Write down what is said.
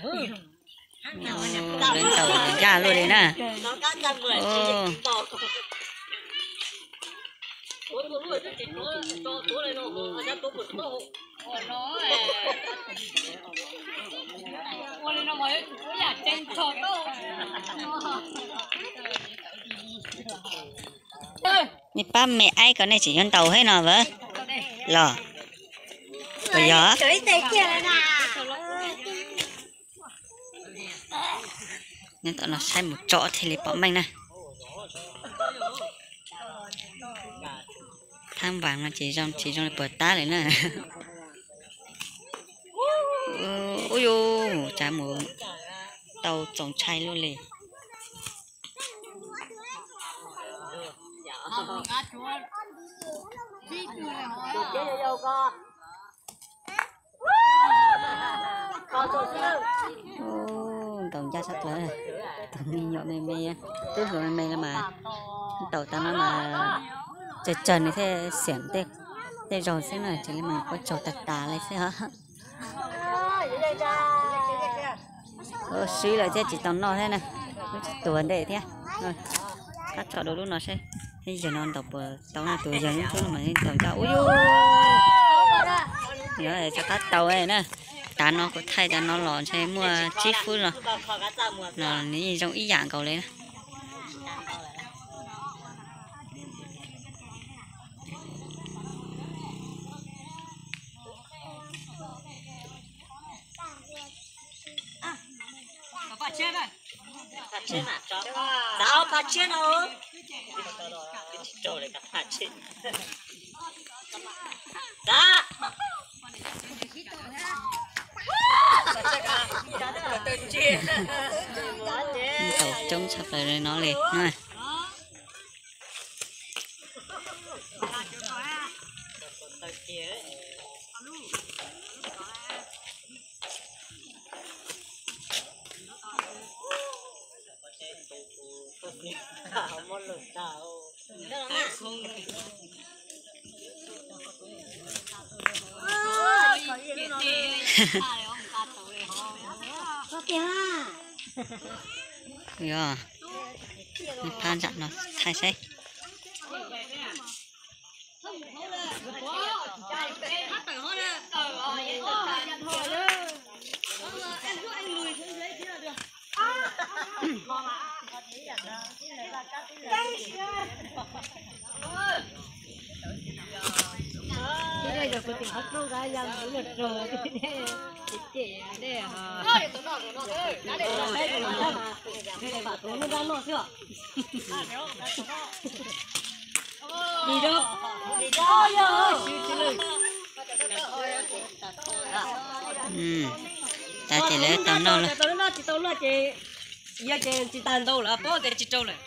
Lawv ntaus ncaj luaj li na. Nej pab me aib ko nej tseem yuav ntaus thiab no vab los? Puas yog? Nyob tom no saib mus tso thiaj li pom meej na. Thaab Npaas no ces zoo tsis zoo li puag ta lawm na. Ub yus, cas mus tau txaus ntshai luaj li. Ntaus ncaj sab plaws, tus me nyuam me me, tub hluas me me los mas ntaus tas no mas tsawg tsawg nws thiaj xiam tej zaug xwb na, tseem li mas quav tsaug tag tas li xwb os. Swb lawm thiab tsis tau noj thiab na, wb tsis tuag ntej thiab. Qab tso dua lub no seb, yawg no ntaus puas tau na, tus yawg ntub mas ntaus ncaj ub yus. Yog tsis qab tau na, tav no kuv thaij tav no los ntshe muaj tsib fwb los, los nws yeej zoo ib yam nkaus li na. Tau coob tshaj plaws li no li. Yog, phab ntsam no thaij seb. Tab ces lawv tau noj lawm. Tsis tau noj ces yog ces tsis tas ntau lawm, pob tias tsis rau lawm.